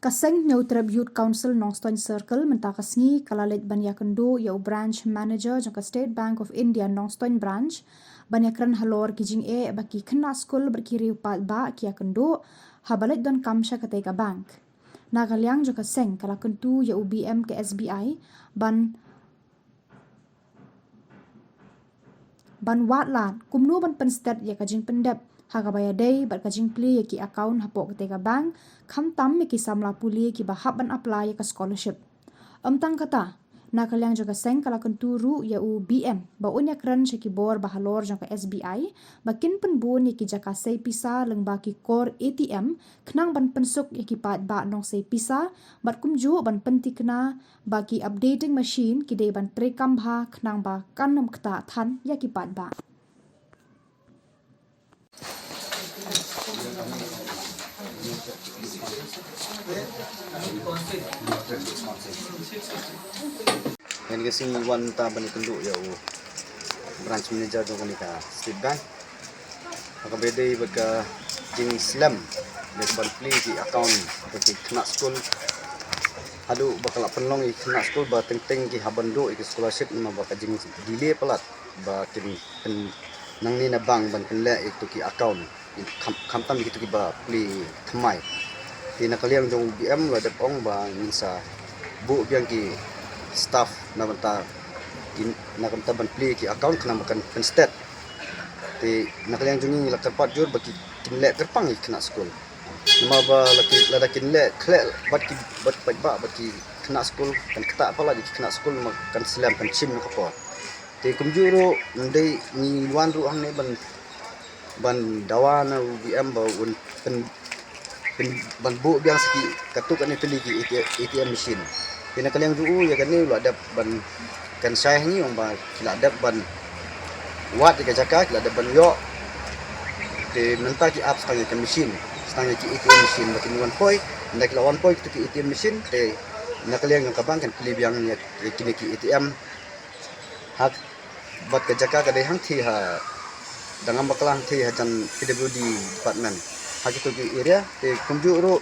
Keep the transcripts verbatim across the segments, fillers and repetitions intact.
Ka seng Hynñiewtrep Youth Council Nongstoiñ Circle mynta ka sngi ka la leit ban ïakynduh ïa u Branch Manager jong ka State Bank of India Nongstoiñ Branch ban ïakren halor ki jingeh ba ki khynnah skul bad ki riew paidbah ki ïakynduh haba leit donkam sha katei ka bank. Na ka liang jong ka seng ka la kyntu ïa u B M ka S B I ban ban wad lad kumno ban pynstet ïa ka jingpyndep ha kaba ïadei bad ka jingplie ïa ki account hapoh katei ka bank, khamtam ïa ki samla pule kiba hap ban apply ïa ka scholarship. Ym tang kata, na ka liang jong ka seng ka la kyntu ruh ïa u B M ba un ïakren sha ki bor ba halor jong ka S B I ba kin pynbun ïa ki jaka sei pisa lyngba ki kor A T M khnang ban pynsuk ïa ki paidbah nongsei pisa bad kumjuh ban pynthikna ba ki updating machine ki dei ban treikam bha khnang ba kan ym ktah than ïa ki paidbah. Ngan ka sngi wan ta ban ïakynduh ïa u Branch Manager jong kane ka State Bank ha kaba ïadei bad ka jingslem ïa ka ban plie ki account ka ki khynnah skul. Haduh ba ka la pynlong ïa ki khynnah skul ba teng teng ki hap ban duh ïa ki scholarship namar ba ka jing delay palat ba kin pyn nangne na bank ban pynleh ïa kitu ki account. Kham, khamtam ïa kitu kiba plie thymmai. Te na ka liang jong u B M la dep ong ba ngin sa buh biang ki staff na bynta ki, na ka bynta ban plie ki account khnang ba kan pynstet. Te na ka liang jong ngi la kyrpad jur ba ki, kin leh kyrpang ïa ki khynnah skul. Namar ba la ki, lada kin leh khleh bad ki, bad paidbah bad ki khynnah skul kan ktah palat ïa ki khynnah skul namar kan slem kan shim na ka por. Te kumjuh ruh ym dei, ngi wan ruh hangne ban, ban dawa na u B M ba un pyn, pyn, ban buh biang sa ki katto katne tylli ki A T M machine. Te na ka liang jong u ïa kane u la dep ban kynshai ha ngi ong ba ki la dep ban wad ïa ka jaka, ki la dep ban ïoh. Te mynta ki ap sa tang ïa ka machine, sa tang ïa ki A T M machine ba kin wan poi. Ynda ki la wan poi kito ki A T M machine te na ka liang jong ka bank kan plie biang ïa, ïa kine ki A T M. Ha bad ka jaka ka dei hangthie ha, dang ym bakla hangthie hajan P W D department ha kito ki area. Te kumjuh ruh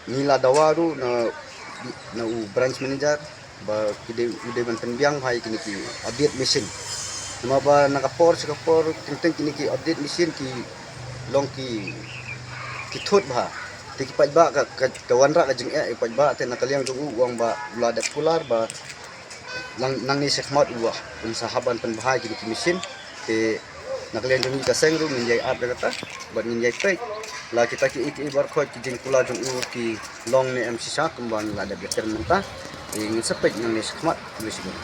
ngi la dawa ruh na, na u branch manager ba ki dei, u dei ban pynbiang bha ïa kine ki update machine. Namar ba na ka por sha ka por teng teng kine ki update machine ki long ki, ki thut bha. Te ki paidbah ka, ka, ka wanrah ka jingeh ïa ki paidbah. Te na ka liang jong u u ong ba u la dep kular ba lang, nangne shakhmat u, un sa hap ban pynbha ïa kine ki machine. Te na ka liang jong ngi ka seng ruh ngin ïai ap da kata bad ngin ïai peit la kita ki, ki, ki baroh ki jingkular jong u ki long ne em shisha kumba ngi la dep ïakren mynta. Te ngin sa peit nangne shakhmat. Khublei shibun.